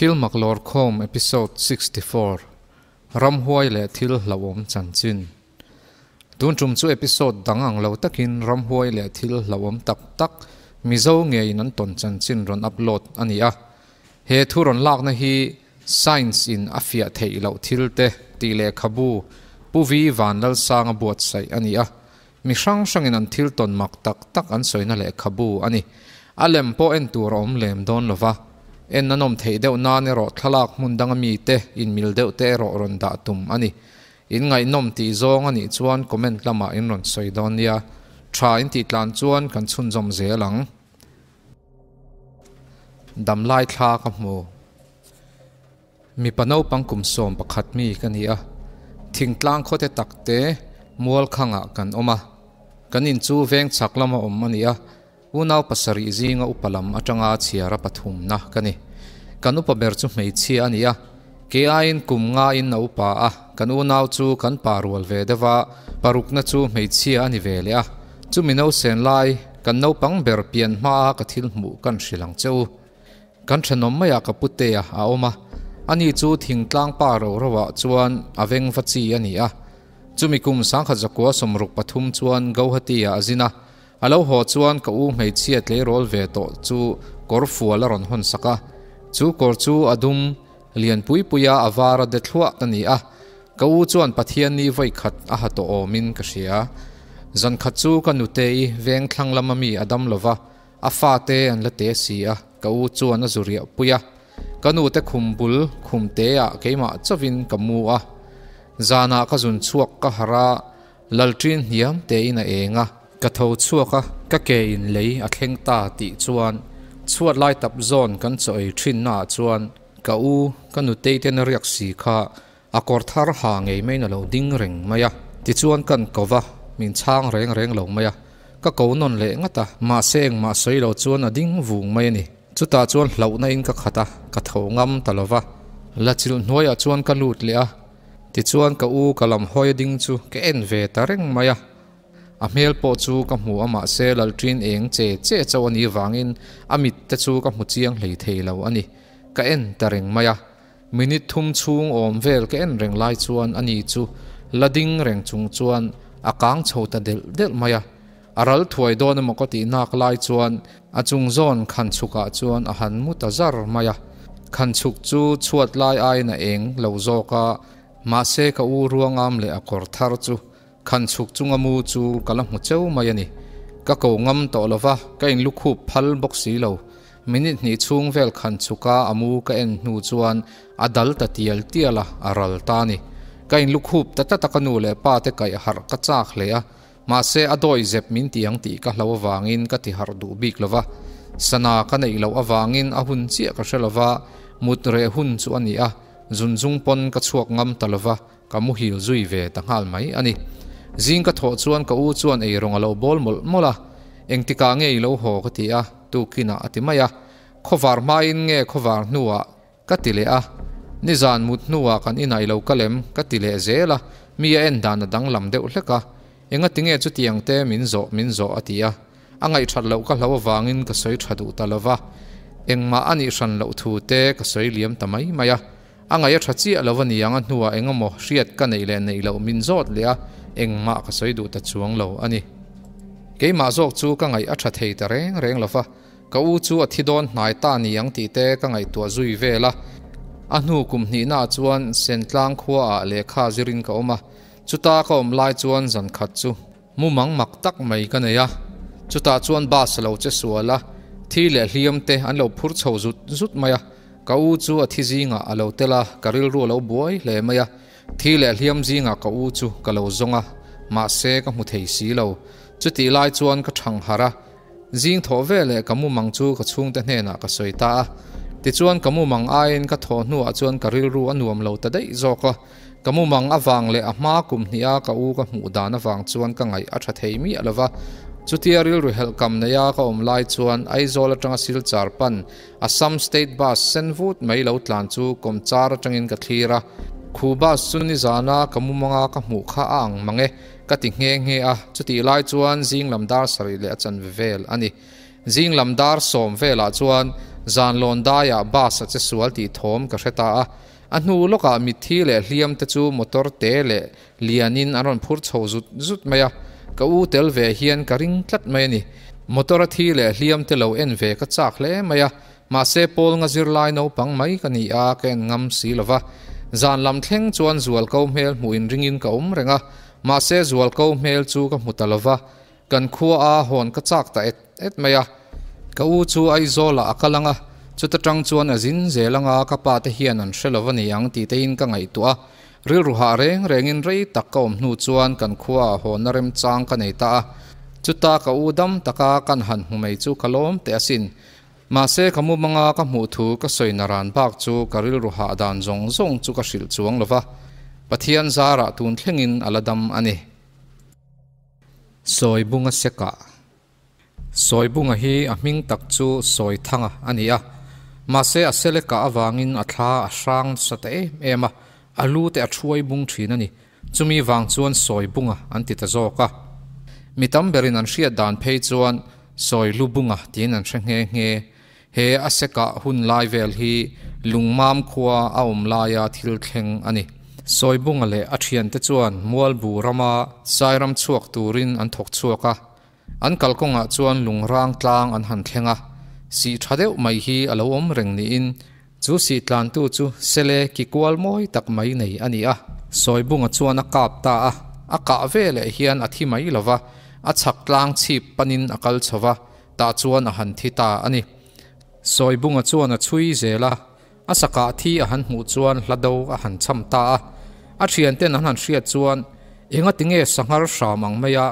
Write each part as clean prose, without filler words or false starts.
Thil mak lawrkhawm Episode 64, Ramhuai leh thil hlauhawm chanchin. Tun tum chu episode dang ang lo takin ramhuai leh thil hlauhawm tak tak Mizo ngeiin an tawn chanchin rawn upload a ni a. He thu rawn lakna hi Science in a fiah theih loh thil te tih lehkhabu Pu Vi Vanlalsanga buatsaih a ni a. Mi hrang hrangin an thil tawn mak tak tak an sawina lehkhabu a ni. A lem pawh en tur a awm lem dawn lo va. En a nawm theih deuh nan erawh thlalak hmun danga mite inmil deuh te erawh rawn dah tum a ni. In ngaihnawm tih zawng a nih chuan comment lamah in rawn sawi dawn nia. Tha in tih tlan chuan kan chhunzawm zel ang. Damlai thla ka hmu. Mipa naupang kum 11 mi ka ni a, thingtlang khawte tak te mual khangah kan awm a. Kan in chu veng chhak lama awm a ni a, unau pasarih zinga upa lam atanga chhiara pathumna ka ni. Kan upa ber chu hmeichhia a ni a, kei aiin kum ngain a upa a, kan unau chu kan pa rual ve deuh a, parukna chu hmeichhia a ni ve leh a. Chumi nausen lai, kan naupang ber pian hmaa ka thil hmuh kan hrilh ang che u. Kan thenawm maiah ka putea a awm a, ani chu thingtlang pa ro roah chuan a veng va chi a ni a. Chumi kum 1963 chuan Gauhati-ah a zin a, a lo haw chuan ka u hmeichhia tleirawl ve tawh chu kawr fual a rawn hawn sak a. Chu kawr chu a dum lian pui puia a var a de thluah a ni a, ka u chuan Pathianni vawi khat a ha tawh awmin ka hria. Zan khat chu ka nutei veng thlang lama mi a dam lo va, A fate an la te si a, ka u chuan a zu riah pui a. Ka nute khum bul khum te ah keimah chauhin ka mu a. Zanah ka zun chhuak ka harh a, lalṭin hniam tein a eng a. Ka tho chhuak a, ka ke in lei a thleng ta tih chuan chhuat lai tap zawn kan chaw ei ṭhinna ah chuan ka u ka nutei ten a riak si kha a kawr thar ha ngei maiin a lo ding reng mai a. Tichuan kan ko va, min chhang reng reng lo mai a. Ka ko nawn leh ngat a, mahse engmah sawi lo chuan a ding vung mai a ni. Chutah chuan hlauhna in ka khat a, ka tho ngam ta lo va. La chilh hnuaiah chuan ka lut leh a, tichuan ka u ka lam hawi a ding chu ka en ve ta reng mai a. A hmel pawh chu ka hmu a mahse lalṭin eng che che chauh a nih vangin a mit te chu ka hmu chiang hlei thei lo a ni. Ka en ta reng mai a. Minute thum chhung awm vel ka en reng lai chuan ani chu la ding reng chung chuan a kang chho ta delh delh mai a. A ral thuai dawn emaw ka tih nak lai chuan a chung zawn khan chhukah chuan a han mu ta zar mai a. Khan chhuk chu chhuat lai aiin a eng lo zawk a, mahse ka u ruangam leh a kawr thar chu khan chhuk chunga mu chu ka la hmu cheu mai a ni. Ka ko ngam tawh lo va, ka inlukhup phal bawk si lo. Minute hnih chhung vel khan chhuka a mu ka en hnu chuan a dal ta tial tial a, a ral ta a ni. Ka inlukhup ta tlat a ka nu leh pa te kaih harh ka chak hle a, mahse a dawi zep min ti ang tih ka hlo avangin ka ti harh duh bik lo va. Sana ka neih loh avangin a hun chiah ka hre lo va, mut reh hun chu a ni a, zun zung pawn ka chhuak ngam ta lo va, ka muhil zui ve ta nghal mai a ni. Zing ka thawh chuan ka u chuan eirawng a lo bawl mawlh mawlh a, Engtikah nge i lo haw ka ti a, tukinah a ti mai a, Khawvar hmain nge khawvar hnuah ka ti leh a, nizan mut hnuah kan inah i lo kal em ka ti leh zel a, mi a en dan a danglam deuh hlek a, Enga tinge chutiang te min zawh min zawh a ti a, a ngaihthat loh ka hlo avangin ka sawi tha duh ta lo va, engmah a nih hran loh thu te ka sawi liam ta mai mai a. A ngaih a tha chiah lo a ni ang a hnuah eng emaw hriat ka neih leh neih loh min zawt leh a, engmah ka sawi duh ta chuang lo a ni. Keimah zawk chu ka ngaih a tha thei ta reng reng lo va, ka u chu a thi dawn hnai ta ni ang tih te ka ngaihtuah zui vel a. A hnu kum hnihnaah chuan Sentlang khuaah lehkha zirin ka awm a, chuta ka awm lai chuan zan khat chu Mumang mak tak mai ka nei a, chutah chuan bus a lo che sual a, thi leh hliam te an lo phur chho zut zut mai a, ka u chu a thi zingah a lo tel a, ka rilru a lo buai hle mai a, thi leh hliam zingah ka u chu ka lo zawng a, mahse ka hmu thei si lo, chutih lai chuan ka thang harh a, zing thawh veleh ka mumang chu ka chhungte hnenah ka sawi ta a, tichuan ka mumang aiin ka thawh hnuah chuan ka rilru a nuam lo ta daih zawk a. Ka mumang avang leh a hma kum hnih a ka u ka hmuh dan avang chuan ka ngaih a tha thei miah lo va. Chutia rilru helh kam nei a ka awm lai chuan Aizawl atanga Silchar pan Assam State Bus sen vut mai lo tlan chu kawmchar atangin ka thlir a. Khu bus chu nizana ka mumanga ka hmuh kha a ang mang e ka ti nghe nghe a. Chutih lai chuan zing lam dar sarih leh a chanve vel a ni. Zing lam dar sawm velah chuan Zanlawn daiah bus a che sual tih thawm ka hre ta a. A hnu lawkah mitthi leh hliam te chu motor te leh lianin an rawn phur chho zut zut mai a, ka u tel ve hian ka ring tlat mai a ni. Motor a thi leh hliam te lo en ve ka chak hle mai a, mahse pawl nga zirlai naupang mai ka ni a, ka en ngam si lo va. Zan lam thleng chuan zualko hmel hmuh inringin ka awm reng a, mahse zualko hmel chu ka hmu ta lo va, Kan khua a hawn ka chak ta et et mai a, ka u chu Aizawlah a kal ang a, chuta tang chuan a zin zel ang a, ka pa te hian an hre lo a ni ang tih tein ka ngaihtuah a, rilru hah reng rengin rei tak ka awm hnu chuan kan khua a hawnna remchang ka nei ta a, chuta ka u dam taka kan han hmu mai chu ka lawm teh asin. Mahse ka mumanga ka hmuh thu ka sawi na ran bak chu ka rilru hah dan zawng zawng chu ka hrilh chuang lo va, Pathian zarah tun thlengin a la dam a ni. Sawibunga sekah. Sawibunga hi a hming tak chu Sawithanga a ni a, mahse a selekah avangin a thla a hrang nasa ta em em a, a lu te a thuai bung thin a ni. Chumi vang chuan Sawibunga an ti ta zawk a. Mi tam berin an hriat dan phei chuan Sawilubunga tiin an hre nghe nghe. He a sekah hun lai vel hi Lungmam khua a awm laia thil thleng a ni. Sawibunga leh a thiante chuan Mualbu rama Sairam chhuak turin an thawk chhuak a, an kalkawngah chuan lungrang tlang an han thleng a, sih tha deuh mai hi a lo awm reng niin chu sih tlantu chu sele ki kual mawi tak mai nei a ni a. Sawibunga chuan a kap ta a, a kah veleh hian a thi mai lova, a chhak tlang chhip panin a kal chho va, Tah chuan a han thi ta a ni. Sawibunga chuan a chhui zel a, a sakah thi a han hmuh chuan hla do a han cham ta a. A thianten an han hriat chuan, Engati nge sanghar hram ang mai a,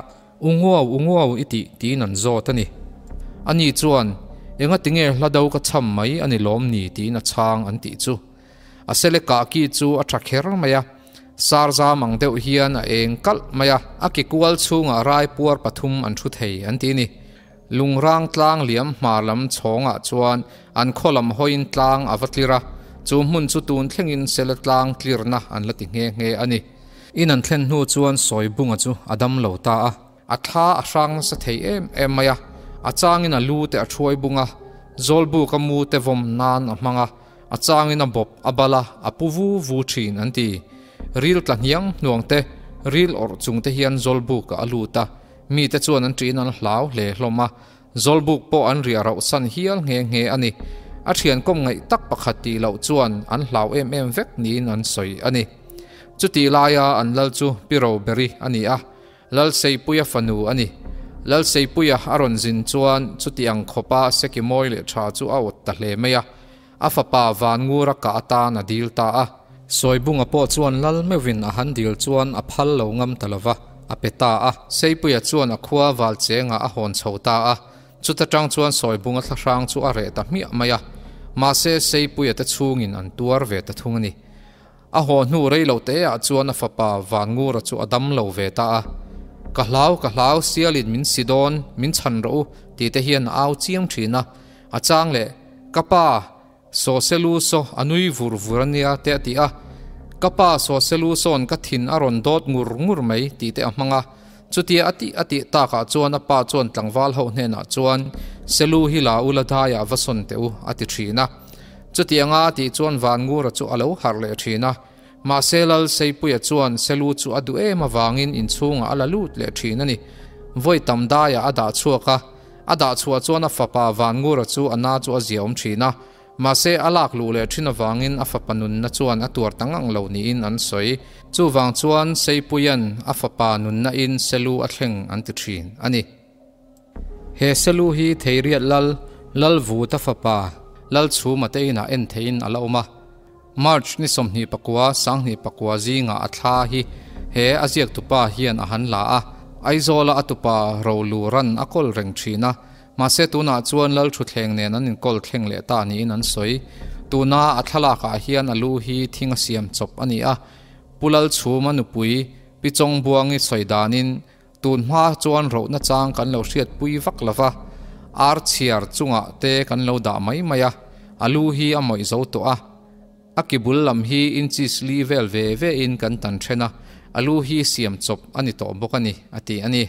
u nguau u nguau i tih tiin an zawt a ni. Ani chuan, Engati nge hla do ka cham mai a ni lawm ni tiin a chhang an tih chu. A sele kah ki chu a tha kher mai a, Sarza mang deuh hian a eng kalh mai a, a ke kual chhungah rai puar pathum an thu thei an ti ni. Lungrang tlang liam hmar lam chhawngah chuan an khaw lam hawiin tlang a va tlir a, chu hmun chu tun thlengin sele tlang tlirna an la ti nghe nghe a ni. In an thlen hnu chuan Sawibunga chu a dam lo ta a, a thla a hrang nasa thei em em mai a, a changin a lu te a thuai bung a, Zawlbuka mu te vawm nan a hmang a, A changin a bawp a bal a, a pu vu vu thin an ti. Ril tla hniang hnuang te, ril awrh chung te hian Zawlbuk ah a lut a, mite chuan an ṭihin an hlau hle hlawm a, Zawlbuk pawh an riah rauh san hial nghe nghe a ni. A thian kawm ngaih tak pakhat tih loh chuan an hlau em em vek niin an sawi a ni. Chutih laia an lal chu Pi Roberi a ni a, Lalseipuia fanu a ni. Lalseipuia a rawn zin chuan chuti ang khawpa seki mawi leh tha chu a awt ta hle mai a, a fapa Vangura kah atan a dil ta a. Sawibunga pawh chuan lal meuhin a han dil chuan a phal lo ngam ta lova, a pe ta a. Seipuia chuan a khua Valchengah a hawn chho ta a, chuta tang chuan Sawibunga thlahrang chu a reh ta hmiah mai a, mahse Seipuia te chhungin an tuar ve ta thung a ni. A haw hnu rei lo te ah chuan a fapa Vangura chu a dam lo ve ta a, Ka hlau, ka hlau, sialin min si dawn, min chhan rawh u, tih te hian a au chiang thin a. A chang leh, Ka pa, saw selu saw a nui vur vur a nia te a ti a. Ka pa, saw selu sawn ka thin a rawn dawt ngur ngur mai, tih te a hmang a. Chutia a tih a tih takah chuan a pa chuan tlangval ho hnenah chuan, Selu hi la u la daiah va sawn teh u, a ti thin a. Chutianga a tih chuan Vangura chu a lo harh leh thin a. Mahse Lal Seipuia chuan Selu chu a duh em avangin inchhungah a la lut leh thin a ni. Vawi tam daiah a dah chhuak a. A dah chhuah chuan a fapa Vangura chu a na chu a ziaawm thin a. Mahse, a lak luh leh thin avangin a fapa nunna chuan a tuar ta ngang lo niin an sawi. Chuvang chuan Seipuia'n a fapa nunna in Selu a thleng an ti thin a ni. He Selu hi Theiriat Lal, Lalvuta fapa, Lalchhuma te inah en theihin a la awm a. March ni 29, 2009 zingah a thla hi he a ziaktupa hian a han la a. Aizawla a tupa Roluran a kawl reng thin a. Mahse tunah chuan Lal Thuthleng nen an inkawl thleng leh ta niin an sawi. Tuna a thlalakah hian a lu hi thing a siam chawp a ni a. Pu Lalchhuma nupui Pi Chawngbuangi sawi danin tun hma chuan rohna chang kan lo hriatpui vak lo va, ar chhiar chungah te kan lo dah mai mai a, a lu hi a mawih zo tawh a. A ki bul lam hi inches li vel ve ve in kan tan then a, a lu hi siam chawp a ni tawh bawk a ni, a ti a ni.